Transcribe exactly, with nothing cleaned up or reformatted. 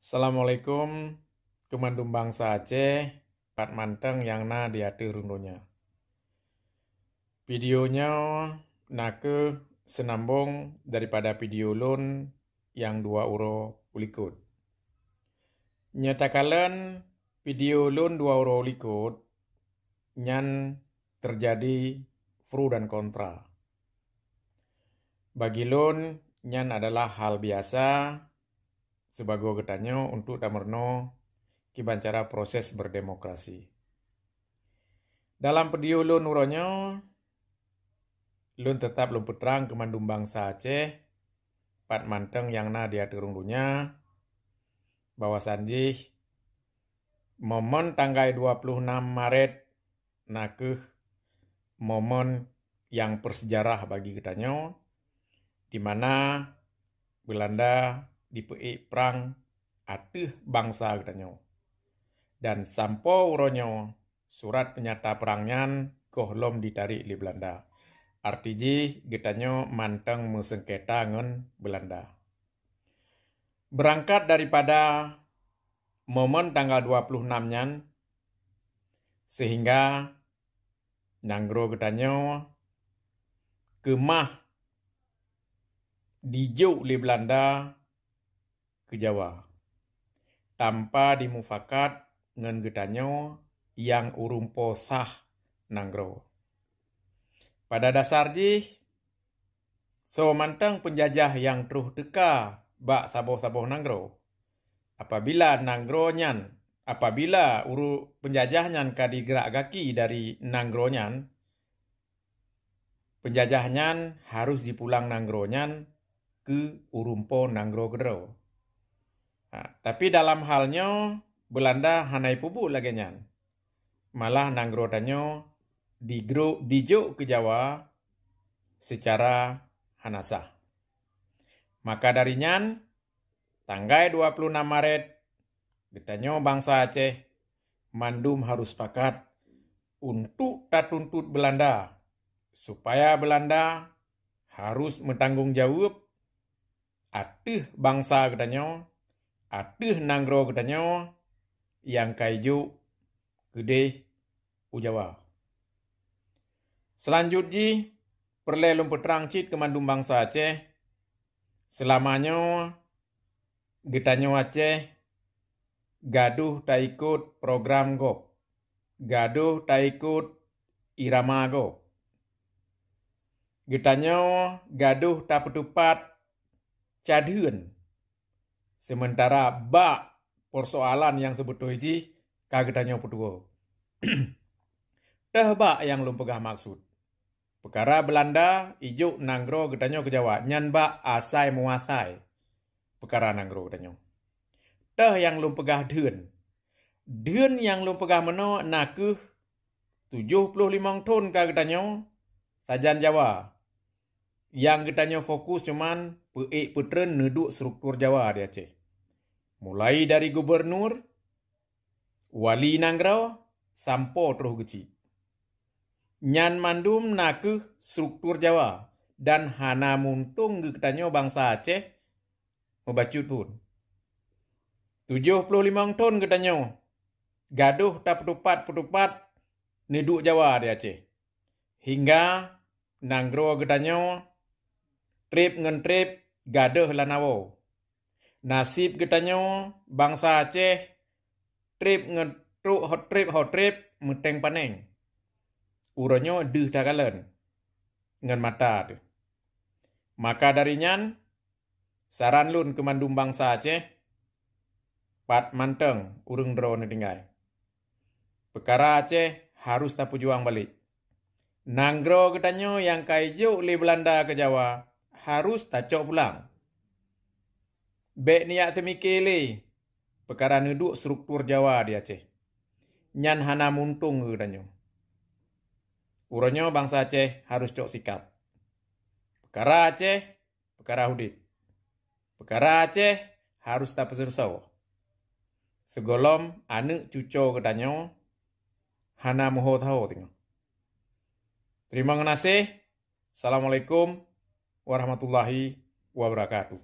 Assalamualaikum keu mandum bansa Aceh, pat mantong nyang na di ateueh rhueng donya. Video nyoe na kheueh seunambong daripada video lôn nyang dua uroe u likot. Nyoe takalon video lôn dua uroe u likot, nyan teujadi pro dan kontra. Bagi lôn, nyan adalah hal biasa sibagoe geutanyoe untuk tameurunoe kiban cara proses berdemokrasi. Dalam video lôn uroe nyoe, lôn teutab lôn peutrang keu mandum bansa Aceh, pat mantong nyang na di ateueh rhueng donya, bahwasan jih momen tanggai dua puluh enam Maret na kheueh momen nyang peusejarah bagi geutanyoe, di mana Beulanda jipeuék prang ateueh bansa geutanyoe. Dan sampoe uroe nyoe, surat peunyata prang nyan gohlom jitarek lé Beulanda. Arti jih, geutanyoe mantong meuseungketa ngon Beulanda. Beurangkat daripada momen tanggal dua puluh enam nyan, sehingga nanggroe geutanyoe keumah dijok lé Beulanda keu Jawa, tanpa jimufakat ngon geutanyoe nyang ureuëng po sah nanggroe. Pada dasar jih, soe mantong peunjajah nyang troh teuka bak saboh-saboh nanggroe, apabila nanggroe nyan, apabila ureuëng peunjajah nyan ka jigrak gaki dari nanggroe nyan, peunjajah nyan harôh jipulang nanggroe nyan keu ureuëng po nanggroe keudroe. Ha, tapi dalam hal nyoe, Beulanda hana jipeubuet lagée nyan. Malah nanggroe tanyoe digro-, dijok keu Jawa seucara hana sah. Maka dari nyan, tanggai dua puluh enam Maret, geutanyoe bansa Aceh mandum harôh sepakat untuk tatuntut Beulanda, supaya Beulanda harôh meutanggong jaweueb ateueh bansa geutanyoe, ateueh nanggroe geutanyoe nyang ka jijok keudeh u Jawa. Seulanjut jih, peureulée lôn peutrang cit keu mandum bansa Aceh, seulama nyoe geutanyoe Aceh gadôh taikot program gob, gadôh taikot irama gob. Geutanyoe gadôh tapeuteupat cadheun, seumeuntara bak peusoalan nyang seubeutôi jih ka geutanyoe peutuwoe. Teuh bak nyang lôn peugah maksud. Peukara Beulanda ijok nanggroe geutanyoe keu Jawa, nyan bak asai meuasai peukara nanggroe geutanyoe. Teuh nyang lôn peugah dheun. Dheun nyang lôn peugah meunoe na kheueh tujoh ploh limong thon ka geutanyoe sajan Jawa. Nyang geutanyoe fokus cuman peuék peutreun neuduek struktur Jawa di Aceh. Mulai dari gubernur, wali nanggroe, sampoe troh geuchik. Nyan mandum na kheueh struktur Jawa dan hana muntong geutanyoe bansa Aceh meubacut phon. Tujoh ploh limong thon geutanyoe gadôh tapeuteupat-peuteupat neuduek Jawa di Aceh. Hingga nanggroe geutanyoe treb ngon treb gadôh lanawoe. Naseb geutanyoe bansa Aceh treb ngon trok ho treb ho treb meuténg paneng. Uroe nyoe deuh takalon ngon mata teuh. Maka dari nyan, saran lôn keu mandum bansa Aceh, pat mantong ureuëng droe neutinggai. Peukara Aceh harôh tapeujuang balek. Nanggroe geutanyoe nyang ka jijok lé Beulanda keu Jawa harôh tacok pulang. Bék neujak teumike lé peukara neuduek struktur Jawa di Aceh. Nyan hana muntong geutanyoe. Uroe nyoe bansa Aceh harôh cok sikab. Peukara Aceh, peukara udeb. Peukara Aceh harôh tapeuseuleusoe. Sigohlom aneuëk cucoe geutanyoe hana meuho saho teungoh. Teurimong geunaséh. Assalamualaikum warahmatullahi wabarakatuh.